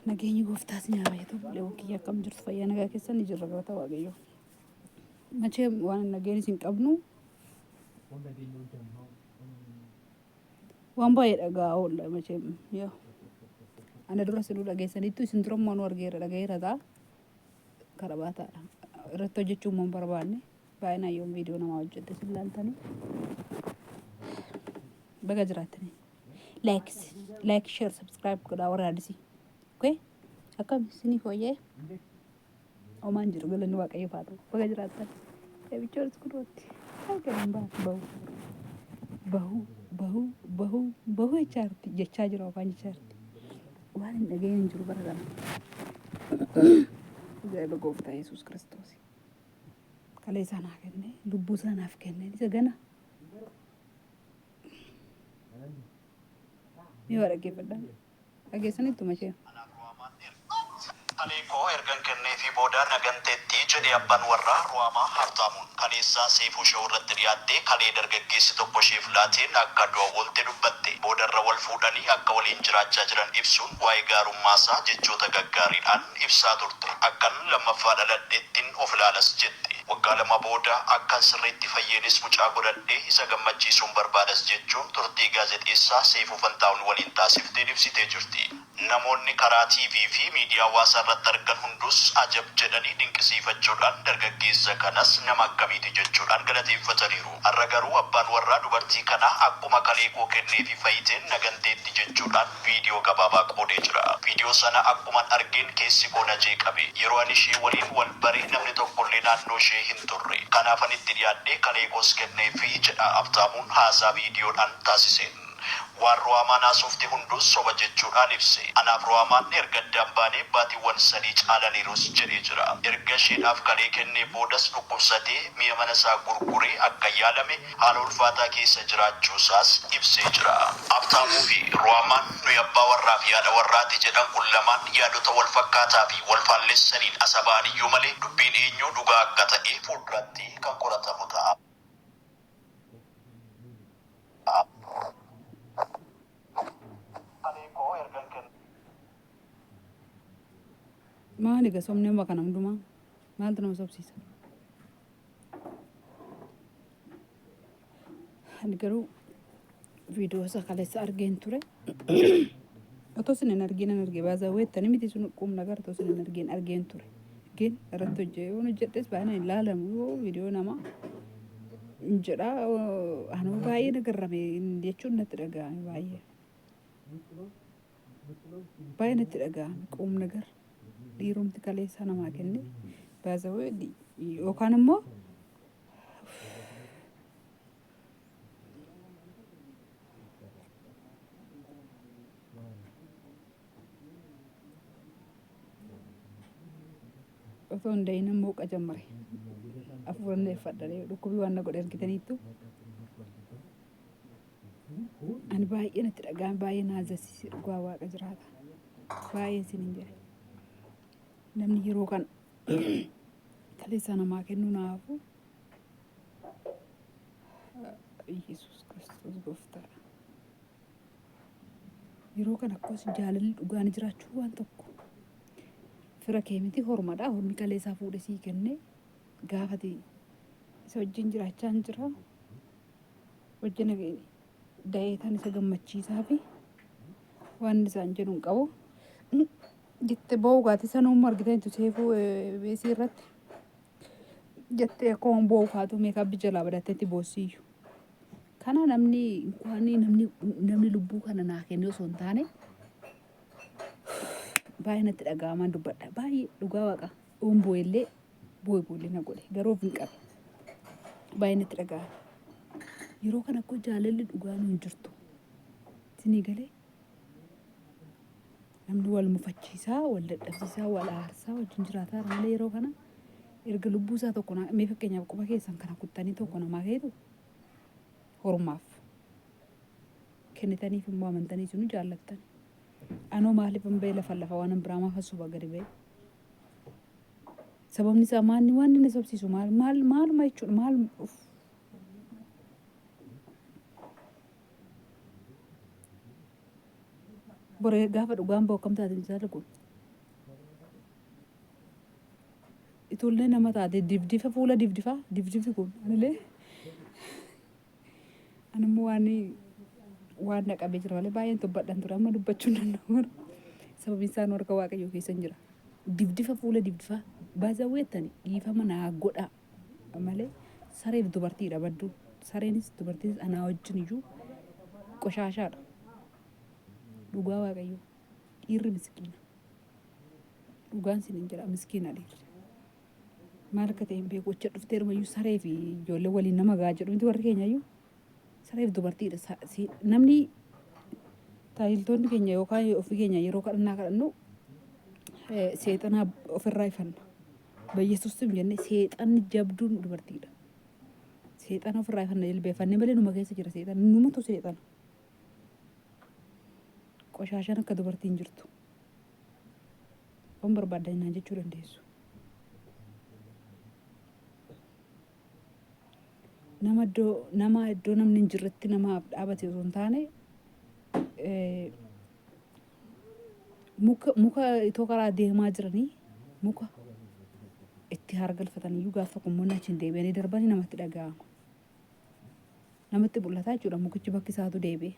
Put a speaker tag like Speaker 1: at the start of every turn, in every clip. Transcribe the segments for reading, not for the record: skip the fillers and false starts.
Speaker 1: Nageenyi gooftaa isin haa baay'atu. Obboleewwan kiyya akkam jirtu fayyaa nagaa keessan ni jirra galata waaqayyoo. Machee waan nageen isin qabnu waan baay'ee dhagaa oolla machee yaa. Ana dura sinuu dhageessaniittu isin dura immoo nu argeera dhagayeera ta'a. Karabaataadha. Irratti hojjechuu immoo hin barbaanne. Baay'inaan yoon viidiyoo namaa hojjedhe isin laaltanii. Baga jiraattanii. Like, like, share, subscribe godhaa warra addisii. Okay? Akkam isinii fooyya'e? Homaan jiru galanni waaqayyoof haa ta'u. Baga jiraattan. Ebichoonis kunootti. Halkan hin baatu bahu. Bahu, bahu, bahu, bahu jechaa jirti. Jechaa jira yookaan jechaa jirti. Waan hin dhaga'in hin jiru bara kana. Ajaa'iba gooftaa Yesuus Kiristoos. Kalee isaa naa kenne, lubbuu isaa naaf kenne, isa gana. Mee waa dhaggeeffadhaa. Dhageessaniittu mashee.
Speaker 2: Kalee koo ergan kenneefii booda na ganteetti jedhe abban warraa Ruhaamaa Habtaamuun. Kaleessa Seeyfuu Show irratti dhiyaattee kalee dargaggeessi tokko isheef laateen akka du'a oolte dubbatte. Boodarra wal fuudhanii akka waliin jiraachaa jiran ibsuun waa'ee gaarummaasaa jechoota gaggaariidhaan ibsaa turte. Akkan lammaffaa dhaladhettin of ilaalas jette. Waggaa 2 booda akkan sirriitti fayyeenis mucaa godhadhee isa gammachiisuun barbaadas jechuun turtii gaazexeessaa Seeyfuu Fantaahun waliin taasifteen ibsitee jirti. Namoonni karaa TV fi miidiyaa hawaasaa irratti argan hundus ajab jedhanii dinqisiifachuudhaan dargaggeessa kanas nama akkamiiti jechuudhaan galateeffataniiru. Har'a garuu abbaan warraa dubartii kanaa akkuma kalee koo kenneefii fayiteen na ganteetti jechuudhaan viidiyoo gabaabaa qoodee jira. Viidiyoo sana akkuman argeen keessi koo na jeeqame. Yeroo ani ishee waliin wal bare namni tokkollee naannoo ishee hin turre. Kanaafan itti dhiyaadhee kalee koos kenneefi, jedha Habtaamuun haasaa viidiyoodhaan taasiseen. Waan Ruhaamaan haasofte hunduus soba jechuudhaan ibse. Anaaf Ruhaamaan erga addaan baanee baatiwwan 3 caalaniirus jedhee jira. Erga isheedhaaf kalee kennee boodas dhukkubsatee mi'a mana isaa gurguree akka yaalame haala ulfaataa keessa jiraachuusaas ibsee jira. Habtaamuu fi Ruhaamaan nuyi abbaa warraa fi haadha warraati jedhan kun lamaan yaadota wal fakkaataa fi wal faallessaniin asa ba'aniyyuu malee dubbiin eenyuu dhugaa akka ta'e fuulduratti kan qoratamu ta'a.
Speaker 1: Maali egaa sobni amma kana hundumaa maaltu nama sobsiisa? Ani garuu viidiyoo isaa kaleessa argeen ture. Otoo isin hin argin hin arge baazaa weettani miti sun qubna gara otoo isin hin argin argeen ture. Gin irratti hojjee yoon hojjedhes baay'inaan hin laalamu yoo viidiyoo namaa hin jedha anuu baay'ee na garrame jechuun natti dhaga'ame baay'ee. Baay'ee natti dhaga'ame qubna gara dhiirumti kaleessaa namaa kenne baazawee yookaan immoo Otoo hin da'iin mooqa jammare. Afuuran dheeffadha dhukkubii waan na godhe argitaniittu. Ani baay'ee natti dhaga'ame baay'ee na azzasiise dhugaa waaqa jiraata. Baay'een isin hin jedhe. Namni yeroo kana kaleessaa namaa kennuu naafu Yesuus Kiristoos gooftaadha. Yeroo kana akkas jaalalli dhugaan jiraachuu waan tokko fira kee miti hormadha. Hormi kalee isaa fuudhe sii kenne gaafati isa wajjin jiraachaa hin jira. Wajjin da'eetaan isa gammachiisaa fi waan isaan jedhu hin qabu. Jette ba'uu gaati sanuuma argitanitu seefuu beesii irratti jettee akkuma boo'u kaatu meekaappi jalaa badatteetti boossiyyu. Kana namni inkwaan namni namni lubbuu kana naa kenne osoo hin taane baay'ee natti dhaga'amaan dubbadha. Baay'ee dhugaa waaqa oon boo'ellee boo'e boo'ellee na godhe garuu of hin qabe. Baay'ee natti dhaga'ame. Yeroo kana akkoo jaalalli dhugaan hin jirtu. Isinii galee namni wal mufachiisaa, wal dadhabsiisaa, wal aarsaa wajjin jiraataa malee yeroo kana erga lubbuu isaa tokko mee fakkeenyaaf quba keessan kana kuttanii tokko namaa keetu hormaaf kennitaniif immoo amantanii sunu jaallattan. Anoo maaliif hin ba'e lafa lafa waan biraa maaf soba gadi ba'e? Sababni isaa maanni waan inni sobsiisu maal maal maaluma jechuudha maal uff. Bore gaafa dhugaan ba'u akkam taate misaala kun? Itollee nama taate difdifa fuula difdifa difdifi kun anillee animmoo waan waan na qabee jira malee baay'een dubbadhan ture amma dubbachuu hin danda'u garuu sababiin isaa nu harka waaqayyoo keessa hin jira. Difdifa fuula difdifa baazawweettani dhiifama naa godhaa malee sareef dubartiidha badduun sareenis dubartiinis anaa wajjin iyyuu qoshaashaadha. Dhugaa waaqayyoo dhiirri miskiina. Dhugaan sinin jedha miskiina dhiirri. Maal akka ta'e hin beeku achi dhuftee iyyuu saree fi ijoollee waliin nama gahaa jedhu miti warri keenya iyyuu saree fi dubartiidha. Namni taajiltoonni keenya yookaan ofii keenya yeroo kadhannaa kadhannu seexanaa ofirraa ifanna. Bayyesuusim jennee seexanni jabduun dubartiidha. Seexana ofirraa ifanna jilbeeffannee malee numa keessa jira seexanni numatu seexana. Qoshaashaan akka dubartiin jirtu. Waan barbaaddan naan jechuu dandeessu. Nama iddoo nama iddoo namni hin jirretti namaaf dhaabate osoo hin taane muka muka itoo karaa deemaa jiranii muka itti haara iyyuu gaafa tokko immoo achiin deebi'anii darbanii namatti dhaga'ama. Namatti mul'ata jechuudha mukichi bakki isaatu deebi'e.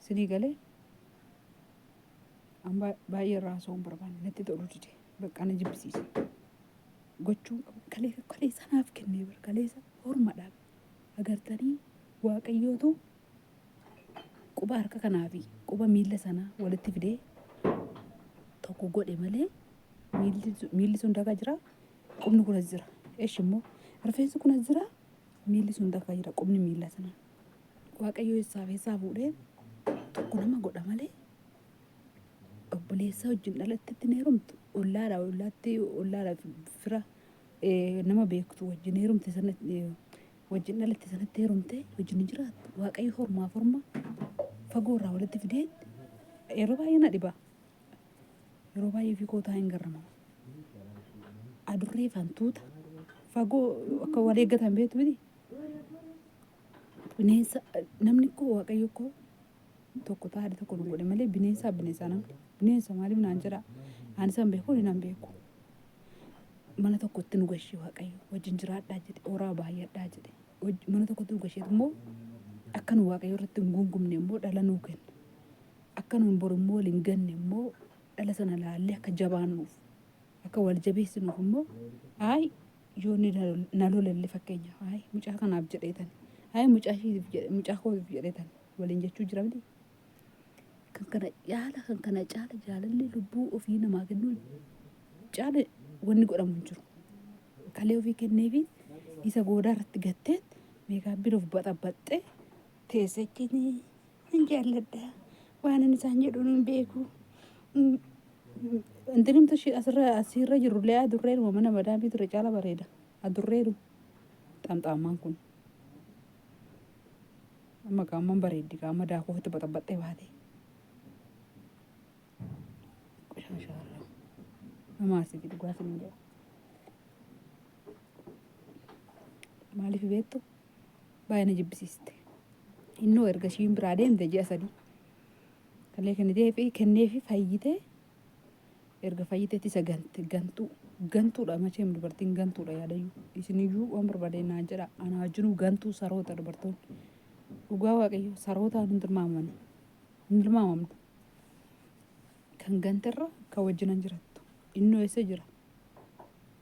Speaker 1: Sinii galee an baay'ee irraa haasa'uu hin barbaanne natti toluu dide bakka na jibbisiise. Gochuun qabu kaleessa kaleessa naaf kennee bara kaleessa hormadha. Agartanii waaqayyootu quba harka kanaa fi quba miilla sanaa walitti fidee tokko godhe malee miilli sun dakaa jira qubni kun as jira. Eshi immoo rifeensi kun as jira miilli sun dakaa jira qubni miilla sanaa. Waaqayyo eessaa fi eessaa fuudhee tokko nama godha malee obboleessa wajjin dhalattetti hin heerumtu ollaadha ollaatti ollaadha fira nama beektu wajjin heerumte sanatti wajjin dhalatte sanatti heerumte wajjin hin jiraattu. Waaqayyo hormaaf horma fagoo irraa walitti fidee yeroo baay'ee na dhiba. Yeroo baay'ee fi kootaa hin garramama. Adurree fantuuta fagoo akka wal eeggatan beektu miti. Bineensa namni koo waaqayyo koo tokko taa'ee tokko nu godhe malee bineensaa bineensaa namni bineensa maaliif naan jedha ani isaan beeku inni naan beeku. Mana tokkotti nu gashee waaqayyo wajjin jiraadhaa jedhe horaa baay'adhaa jedhe mana tokkotti nu gasheet immoo akka nu waaqayyo irratti hin gungumne immoo dhala nuu kenne akka nu boru immoo wal hin ganne immoo dhala sana laallee akka jabaannuuf akka wal jabeessinuuf immoo ayi yoo inni na lolalle fakkeenyaaf ayi mucaa kanaaf jedheetan ayi mucaa ishiitiif jedhe mucaa kootiif jedheetan waliin jechuu jira miti. Kan kana caala kan kana caala jaalalli lubbuu ofii namaa kennuu caala wanni godhamu hin jiru. Kalee ofii kenneefi isa goodaa irratti gattee meekaappiin of baxabbaxxee teessee achiin hin jaalladha waan inni isaan jedhuun hin beeku. Inti nimtu ishee asirra asirra jirullee adurreedhuma mana madaamii ture caala bareeda. Adurreedhuma xamxaammaan kun. Amma qaamman bareeddi qaama daakuu ofitti baxabbaxxee baate. Qoshaashaarra. Nama arsiti dhugaa sinin jedha. Maaliif beektu? Baay'ee na jibbisiiste. Innoo erga ishiin biraa deemte ji'a 3. Kalee kenniteefi kenneefi fayyitee erga fayyiteetti isa gante gantuu gantuudha macheem dubartiin gantuudha yaadayyuu isiniyyuu waan barbaade naan jedha anaa wajjinuu gantuu saroota dubartoonni dhugaa waaqayyo sarootaan hin tilmaamamani hin tilmaamamnu kan ganterra kan wajjinan jirattu innoo eessa jira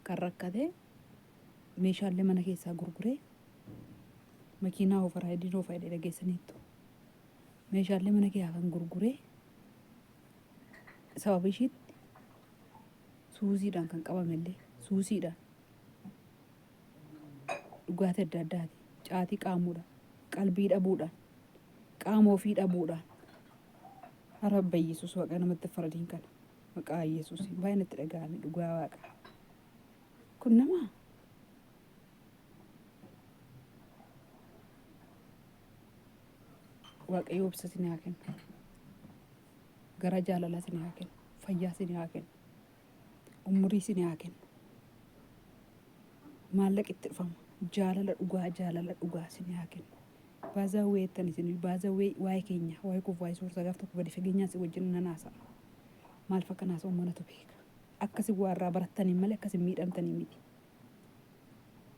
Speaker 1: kan rakkatee meeshaalee mana keessaa gurguree makiinaa oofa raayidiin oofa jedhee dhageessaniittu meeshaalee mana keessaa kan gurguree sababa ishiitti suusiidhaan kan qabamellee suusiidhaan dhugaatii adda addaati caatii qaamuudhaan qalbii dhabuudhaan qaama ofii dhabuudhaan hara Yesuus waaqa namatti faradiin kana maqaa Yesuus baay'ee natti dhaga'ame dhugaa waaqa kun nama waaqayyo obsa isin haa kennu gara jaalalaa isin haa kennu fayyaa isin haa kennu umurii isin haa kennu maallaqa itti dhufama jaalala dhugaa jaalala dhugaa isin haa kennu baazaa weettan isin baazaa wee waa'ee keenya waa'ee koof waa'ee soorsaa gaaf tokko gadi fageenyaan si wajjin nan haasa'a maal fakka naasa'u manatu beeka. Akkasi waa irraa barattanii malee akkasi miidhamtanii miti.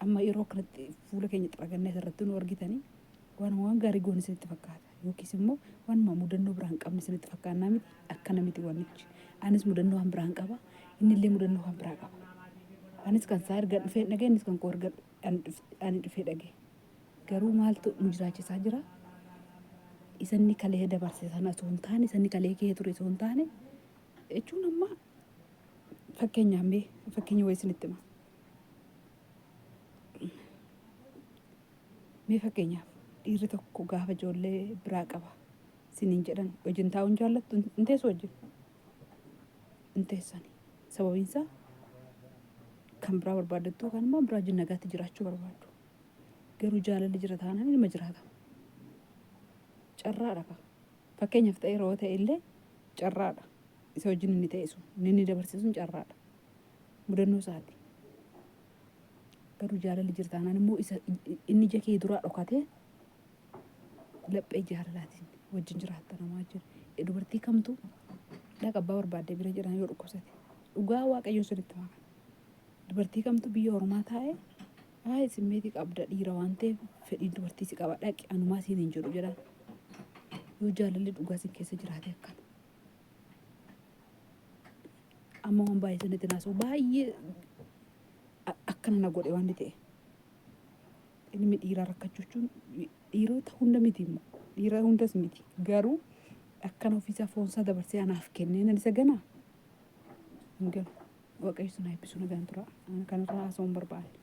Speaker 1: Amma yeroo kanatti fuula keenya xaragannee asirratti nu argitanii waan waan gaarii goone isinitti fakkaata. Yookiis immoo waanuma mudannoo biraa hin qabne isinitti fakkaannaa miti. Akkana miti wannichi. Anis mudannoo kan biraan qaba. Inni illee mudannoo kan biraa qaba. Anis kan isaa erga dhufee dhagee innis kan koo erga ani dhufee dhagee. Garuu maaltu nu jiraachisaa jira? Isa inni kalee dabarse sana osoo hin taane, isa inni kalee kee ture osoo hin taane jechuun amma fakkeenyaaf mee fakkeenya wayii isinitti hima. Mee fakkeenyaaf dhiirri tokko gaafa ijoollee biraa qaba siniin jedhan wajjin taa'uun jaallattu hin teessu wajjin hin teessani. Sababiin isaa kan biraa barbaaddattu yookaan immoo biraa wajjin nagaatti jiraachuu barbaaddu. Garuu jaalalli jira taanaan ilma jiraatama. Carraadha kaa. Fakkeenyaaf ta'e yeroo ta'e illee carraadha. Isa wajjin inni ta'e sun inni inni dabarse sun carraadha. Mudannoo isaati. Garuu jaalalli jira taanaan immoo isa inni ija kee duraa dhokatee laphee jaalalaatiin wajjin jiraatta namaa wajjin. Dubartii kamtu dhaqa abbaa barbaaddee bira jedhan yoo dhukkubsate. Dhugaa Waaqayyoon sinitti himaa kana. Dubartii kamtu biyya ormaa taa'ee Ayi simmeetii qabda dhiira waan ta'eef fedhiin dubartii si qaba dhaqi anumaa siin hin jedhu jedhaan. Yoo jaalalli dhugaa sin keessa jiraate akkana. Amma waan baay'ee sanitti naasa'u baay'ee akkana na godhe waan ta'e. Ilmi dhiiraa rakkachuu jechuun dhiirota hunda miti immoo dhiira hundas miti garuu akkana ofiisaa foonsaa dabarsee anaaf kennee nan isa ganaa hin ganu. Waaqayyo sin haa eebbisu nagaan tura. Kanarraa haasa'uun barbaanne.